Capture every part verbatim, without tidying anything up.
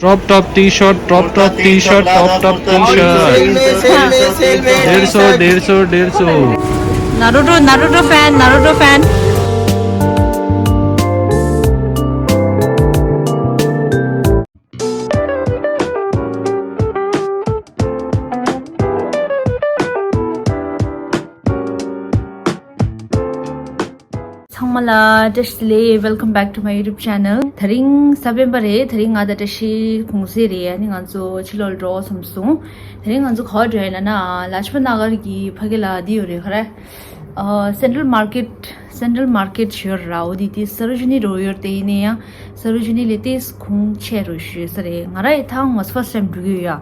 Crop top T-shirt, crop top T-shirt, crop top T-shirt. डेढ़ सौ, डेढ़ सौ, डेढ़ सौ। Naruto, Naruto fan, Naruto fan. ཚང་མ་ལ་བཀྲ་ཤིས་བདེ་ལེགས། Welcome back to my YouTube channel. དེ་རིང་གཟའ་སྤེན་པ་རེད། དེ་རིང་ང་དང་བཀྲ་ཤིས་གུང་སེང་རེད། ཨ་ནི་ང་ཚོ་ཕྱི་ལོགས་ལ་འགྲོ་བསམ་སོང་། དེ་རིང་ང་ཚོ་ག་པར་འགྲོ་ཡིན་ལབ་ན། ལཱཇ་པ་ན་གར་གྱི་ཕ་གི་ལ་འདི་ཡོད་རེད། ག་རེ། ཨ། Central Market, Central Market ཞིག་ཡོད་རེད། འོ་དེ་དེ་Sarojini Road ཡོད་དེ། ཡིན་ན་ཡང་Sarojini ལས་ཏོག་ཙམ་གོང་ཆེ་རུ་ཞིག་ཡོད་ས་རེད། ང་རང་ཡང་ད་ང་first time འགྲོ་གི་ཡོད་ཡ།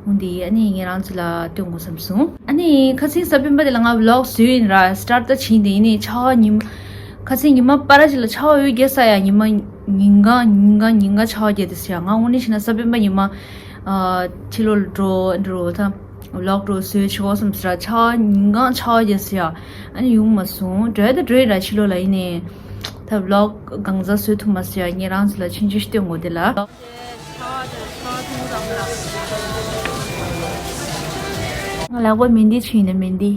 འོ་འདི་ཨ་ནི་ངས་རང་ཚོ་ལ་སྟོན་དགོས་བསམ་སོང་། ཨ་ནི་ཁ་སང་གཟའ་སྤེན་པ་དེ་ལ་ང་vlog བཟོས་ཡིན་ར། start ད་བྱས་ཡིན། དེ་ཡིན་ནའི་ཆར་པ་ཉིན་མ། ཁ་སང་ཉི་མ་པ་ར་ཅིག་ལ་ཆར་པ་ཡོད་རྒྱུ་ས་ཡ། ཉི་མ་ཉིན་གང་ཉིན་གང་ཉིན་གང་ཆར་པ་རྒྱག་དེ་ས་ཡ། ང་དངོས་གནས་བྱས་ན་གཟའ་སྤེན་པ་ཉི་མ། ཨ། ཕྱི་ལོགས་ལ་འགྲོ་འགྲོ་ད་vlog འགྲོ་བཟོས་བྱེད་དགོས་བསམ་ས་ར། ཆར་པ་ཉིན་གང་ཆར་པ་རྒྱག་ས་ཡ། ཨ་ནི་ཡོང་མ་སོང་། འགྲོ་ཡ་ད་འགྲོ་ཡིན་ར། ཕྱི་ལོགས་ལ། ཡིན་ནའི་ད་vlog གང་ཟག་བཟོ་ཐུབ་མ་སོང་ཡ། ངས་རང་ཚོ་ལ་ཆུང་ཆུང་ཞིག་སྟོན་དགོས་དེ་ལ། ང་ལག་པ་མེ་འདི་ཆུ་ཡིན་ན་མེ་འདི།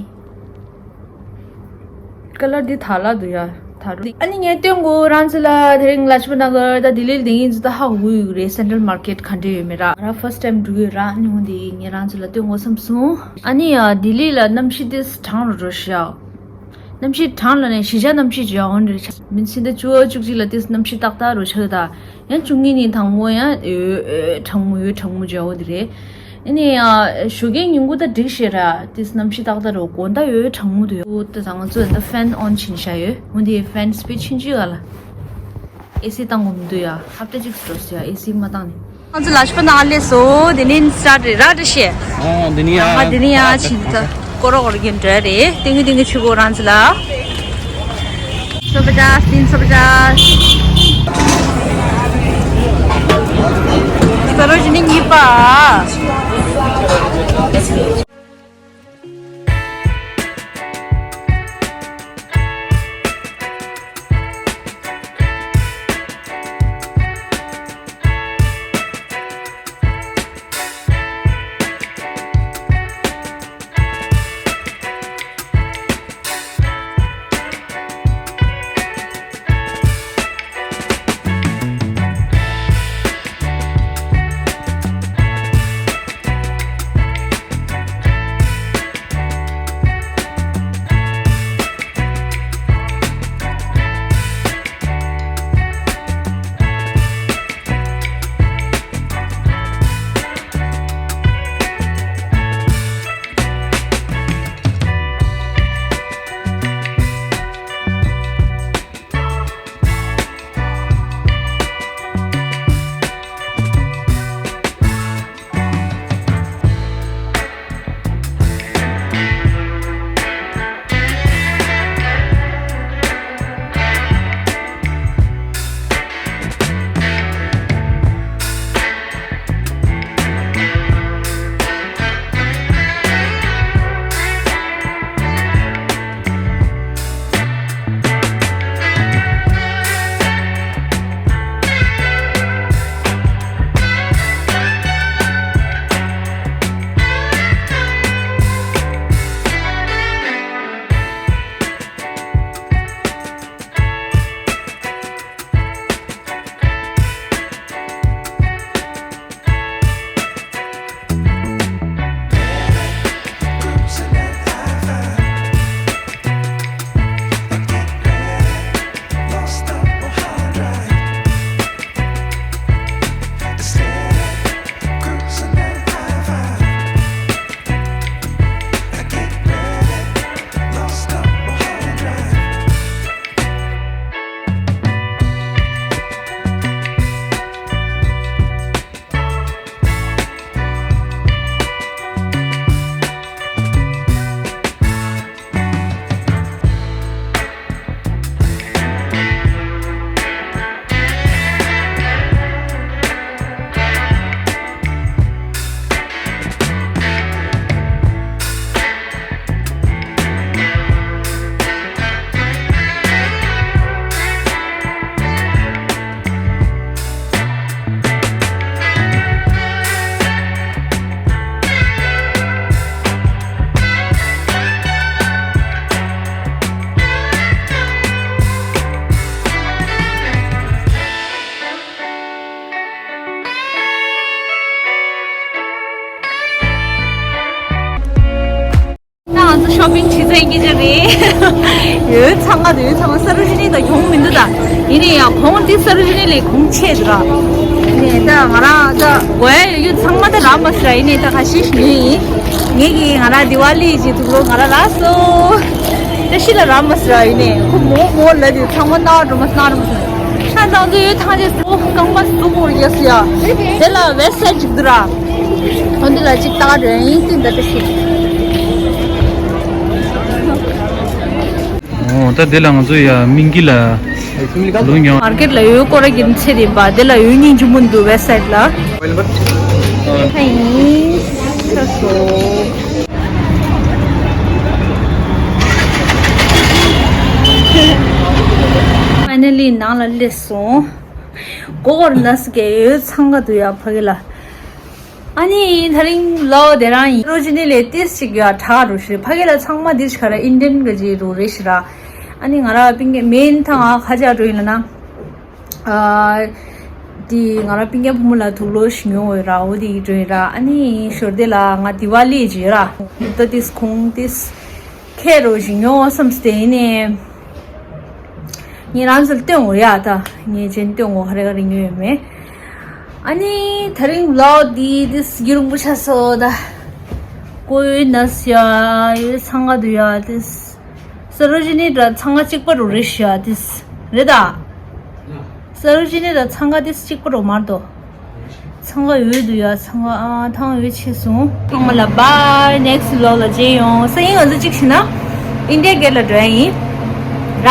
ཀ་ལར་འདི་དར་ལ་འདུག་ཡ། དར་རུ། ཨ་ནི་ངས་སྟོན་དགོས་རང་ཚོ་ལ། དེ་རིང་ལཱཇ་པ་ན་གར་ད་ལྡི་ལི་ལ་བསྡད་མཁན་ཚོ་ད་ཧ་གོ་གི་རེད། Central Market ག་འདྲ་ཡོད་མེད་ར། ང་རང་first time འགྲོ་གི་ར། ཨ་ནི་འོ་འདི་ངས་རང་ཚོ་ལ་སྟོན་དགོས་བསམ་སོང་། ཨ་ནི་ཡ་ལྡི་ལི་ལ་གནམ་གཤིས་དེ་གྲང་རུ་འགྲོ་ཤག་གནམ་གཤིས་གྲང་ལ་ནས་གཞིས་ཆགས་གནམ་གཤིས་ཅིག་ཡོད་འོང་རེད། མིན་ཕྱི་ཟླ་བཅུ་པ་བཅུ་གཅིག་ལ་དེ་གནམ་གཤིས་ཏག་ཏག་རུ་ཆགས་ད། ཡང་བཅུ་གཉིས་ཉིན་དང་པོ་ཡང་ཨོ་ཨོ་གྲང་མོ་ཡོད། གྲང་མོ་ཅིག་ཡོད་དེ་རེད། ཨ་ནི་ཨ་ཞོགས་ཀའི་ཉིན་གུང་ད་འགྲིག་ཤག་ར། དེ་གནམ་གཤིས་ཏག་ཏག་རུ། དགོང་དག་ཡོད་གྲང་མོ་འདུག་ཡ། ད་ང་ཚོ་ད་fan on བྱས་བཞག་ཡོད། འོ་དེ་fan speed ཆེན་ཆུང་ག་ལ། ཨེ་སི་བཏང་དགོས་མི་འདུག་ཡ། ཧབ་ཏ་གཅིག་འགྲོ་སོང་ཡ། ཨེ་སི་མ་བཏང་ནས། ང་ཚོ་ལཱཇ་པ་ན་གར་སླེབས་སོང་། དེ་ནས་start རེད་ར། བཀྲ་ཤིས། ཨ། འདི་ནས་ཡ། ང་འདི་ནས་ཡ་ཕྱིན་ཚ། སྐོར་ར་སྐོར་གྱིན་འགྲོ་རེད། ཏིང་ངེ་ཏིང་ངེ་ཆུ་གོ་རང་ཚོ་ལ། སོ་པ་ཅ་སིན་སོ་པ་ཅ། ས་རོ་ཇི་ནི་གཉིས་པ། ཤོ་པིང་བྱེད་ཚར་གྱི་རེད། ཡོད་ཚང་མ་དེ་ཡོད་ཚང་མ་ས་རུ་ཇི་ནི་དང་གྱོང་མི་འདུག་ད། ཡིན་ནའི་ཡང་གོང་དེ་ས་རུ་ཇི་ནི་ལས་གོང་ཆེ་འདུག་ར། ཡིན་ནའི་ད་ང་རང་ད་དགོས་ཡ་ཡོད་ཚང་མ་ད་རག་མ་སོང་ར། ཡིན་ནའི་ད་ཁ་ཤས་ཤིག་ཡོད་ཡིན། ངེད་ཀྱིས་ང་རང་དི་ཝ་ལི་གི་དུག་ལོག་ང་རང་རག་སོང་། ད་ཤི་ལ་རག་མ་སོང་ར། ཡིན་ནའི་ཁོ་མོ་མོ་ལ་དེ་ཚང་མ་ན་རུ་མ་ན་རུ་མ་སོང་། ཤ་ནང་དུ་ཡོད་ཐང་ཆེ་སོ་རྐང་པ་སུ་གོར་རྒྱག་སོ་ཡ། དེ་ལ་ཝེབ་སའིཊ་ཅིག་འདུག་ར། འོ་འདི་ལ་ཅིག་ལྟ་འགྲོ་ཡིན་ཏིན་ད་ཏི་ཤི། ཨོ་ད་དེ་ལ་ང་ཚོ་ཡ་མིང་གི་ལ་ལུང་ཡོང་། མར་ཀེཊ་ལ་ཡོད་སྐོར་གྱི་ཚེ་རིམ་པ་དེ་ལ་ཡོད་སྙིང་རྗེ་མོ་འདུག་ཝེབ་སའིཊ་ལ། ཧའི། ཁ་སོ། ཕའི་ནལ་ལི་ནང་ལ་སླེབས་སོང་། གོ་གོར་ནས་གེ་ཡོད་ཚང་ག་དུ་ཡ་ཕ་གི་ལ། ཨ་ནི་དེ་རིང་ལོ་དེ་རང་ཡིན་རོ་ཇི་ནི་ལས་ཏིས་ཅིག་ཡ་དྲག་རུ་ཤི་ཕ་གི་ལ་ཚང་མ་ཏིས་ཁ་ར་ཨིན་ཌི་ཡན་ག་ཇི་རུ་རེ་ཤི་ར། ཨ་ནི་ང་ར་པིང་གེ་མེན་ཐང་ཨ་ཁ་ཇ་འགྲོ་ཡིན་ལ་ན། ཨ་དེ་ང་ར་པིང་གེ་ཕོ་མོ་ལ་དུག་ལོ་ཞིག་ཉོ་འོ་ར་འོ་དེ་ཡི་འགྲོ་ཡིན་ར། ཨ་ནི་ཞོར་དེ་ལ་ང་དི་ཝ་ལི་ཇི་ར་ད་ཏིས་ཁོང་ཏིས་ཁེ་རོ་ཞིག་ཉོ་བསམ་སྟེ་ཡིན་ནས། ངས་རང་ཚོར་སྟོན་འོ་ཡ་ད། ངས་ཅན་སྟོན་འོ་ཧ་རེ་ག་རེ་ཉོས་ཡོད་མེད། ཨ་ནི་དེ་རིང་ལོ་འདི་འདི་སྒྱུར་འབུ་ཆ་སོ་ད། ཀོ་ཡོད་ན་སི་ཡ་ཡོད་ཚང་ག་དུ་ཡ་ཏིས། ས་རུ་ཇི་ནི་འདྲ་ཚང་ག་གཅིག་པ་རུ་རེ་ཤི་ཡ་ཏིས། རེད་ད། ས་རུ་ཇི་ནི་འདྲ་ཚང་ག་ཏིས་གཅིག་པ་རུ་མར་དོ། ཚང་ག་ཡོད་དུ་ཡ་ཚང་ག་ཨ་ཐང་ཡོད་ཆེ་སོང་། ཚང་མ་ལ་bye next vlog ལ་མཇལ་ཡོང་། སང་ཉིན་ང་ཚོ་གཅིག་བྱས་ན་ཨིན་ཌི་ཡ་གེ་ཊི་ལ་འགྲོ་ཡ་ཡིན་ར།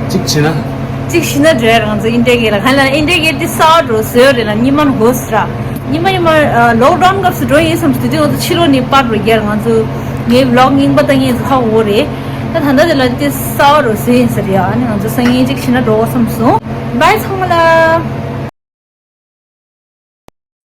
གཅིག་བྱས་ན། གཅིག་བྱས་ན་འགྲོ་ཡ་ར་ང་ཚོ་ཨིན་ཌི་ཡ་གེ་ཊི་ལ། གང་ལ་ཨིན་ཌི་ཡ་གེ་ཊི་དེ་གསར་པ་འགྲོ་བཟོས་རེད་ལ་ཉི་མ་ནས་འགོ་སི་ར། ཉི་མ་ཉི་མ་ལོག་ཌའུན་སྐབས་སུ་འགྲོ་ཡིན་བསམ་སྟེ་དུས་ང་ཚོ་ཕྱི་ལོགས་ནས་པར་རུ་རྒྱལ་ང་ཚོ་ངའི་vlog རྙིང་པ་ལྟ་མཁན་ཚོ་ཧ་གོ་རེད། ད་ད་ལྟ་དེ་ལ་དེ་གསར་པ་རུ་བཟོས་ཡིན་ཟེར་ཡ། ཨ་ནི་ང་ཚོ་སང་ཉིན་གཅིག་བྱས་ན་འགྲོ་བསམ་སོང་། bye ཚང་མ་ལ།